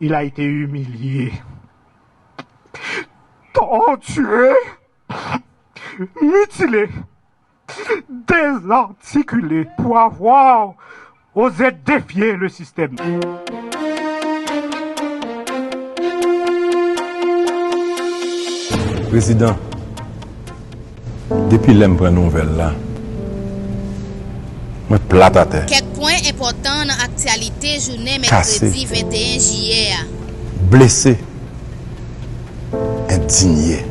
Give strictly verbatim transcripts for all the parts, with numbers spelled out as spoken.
Il a été humilié, torturé, mutilé, désarticulé pour avoir osé défier le système. Prezidan, depi lè m pran nouvèl la, mwen plat atè. Kèk pwen enpòtan nan aktyalite jounen mèkredi venteyen jiyè a. Blese, endinye.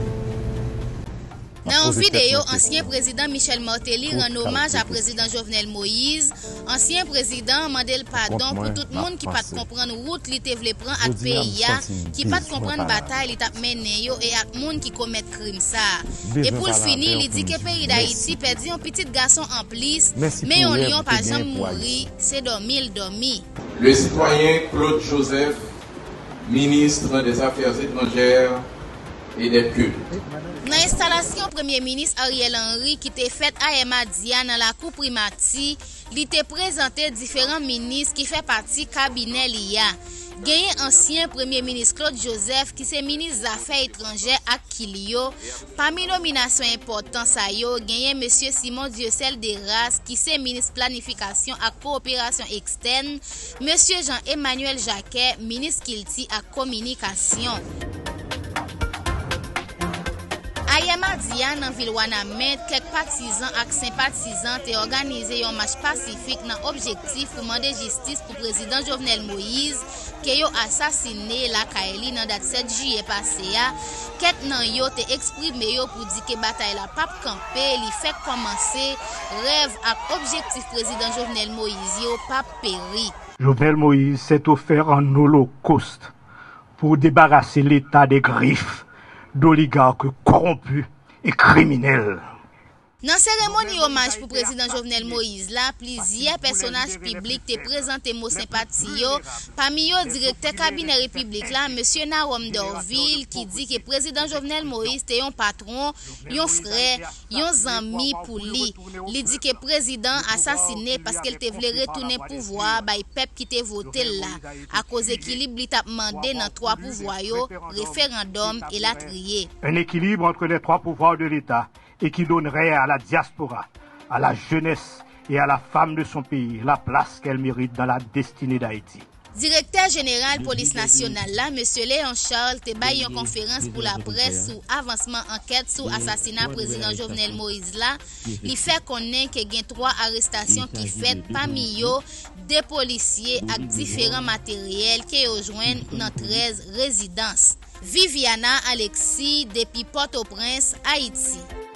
Nan yon videyo, ansyen prezidan Michel Martelly rann omaj a prezidan Jovenel Moïse. Ansyen prezidan mande l padon pou tout moun ki pa t konprann wout li te vle pran ak peyi a, ki pa t konprann batay li t ap mennen yo e ak moun ki komèt krim sa a. E pou l fini, li di ke peyi Dayiti pèdi yon pitit gason anplis, men yon lyon pa janm mouri, se dòmi l dòmi. Le citoyen Claude Joseph, ministre des Affaires étrangères et des Cultes. Nan enstalasyon Premye Minis Ariel Henry ki te fèt ayè madi a nan lakou Primati, li te prezante diferan minis ki fè pati kabinè li a. Genyen ansyen Premye Minis Claude Joseph ki se minis zafè etranjè ak kil yo. Pami nominasyon enpòtan sa yo, genyen Mesye Simon Dieuseul Desras ki se minis planifikasyon ak kowoperasyon ekstèn, Mesye Jean Emmanuel Jacquet, minis kilti ak kominikasyon. Ayè madi a, nan vil Wanament, kèk patizan ak senpatizan te òganize yon mach pasifik nan objektif pou mande jistis pou prezidan Jovenel Moïse, ke yo asasine lakay li nan dat sèt jiyè pase a. Kèk nan yo te eksprime yo pou di ke batay la p ap kanpe, li fèk kòmanse, rèv ak objektif prezidan Jovenel Moïse yo p ap peri. Jovenel Moïse s'est offert en holocauste pour débarrasser l'État des griffes d'oligarques corrompus et criminels. Nan seremoni omaj pou prezidan Jovenel Moïse la, plizyè pèsonaj piblik te prezante mo senpati yo, pami yo direktè kabinè repiblik la, Mesye Narome Dorvil, ki di ke prezidan Jovenel Moïse te yon patwon, yon frè, yon zanmi pou li. Li di ke prezidan an asasine paske l te vle retounen pouvwa a bay pèp ki te vote l la, akoz ekilib li t ap mande nan twa pouvwa yo, referandòm, elatriye. Un équilibre entre les trois pouvoirs de l'État et qui donnerait à la diaspora, à la jeunesse et à la femme de son pays la place qu'elle mérite dans la destinée d'Haïti. Direktè jeneral polis nasyonal la, Mesye Léon Charles, te bay yon konferans pou laprès sou avansman ankèt sou asasina prezidan Jovenel Moïse la. Li fè konnen ke gen twa arestasyon ki fèt, pami yo de polisye ak diferan materyèl ke yo jwenn nan trèz rezidans. Viviana Alexis, depi Pòtoprens, Ayiti.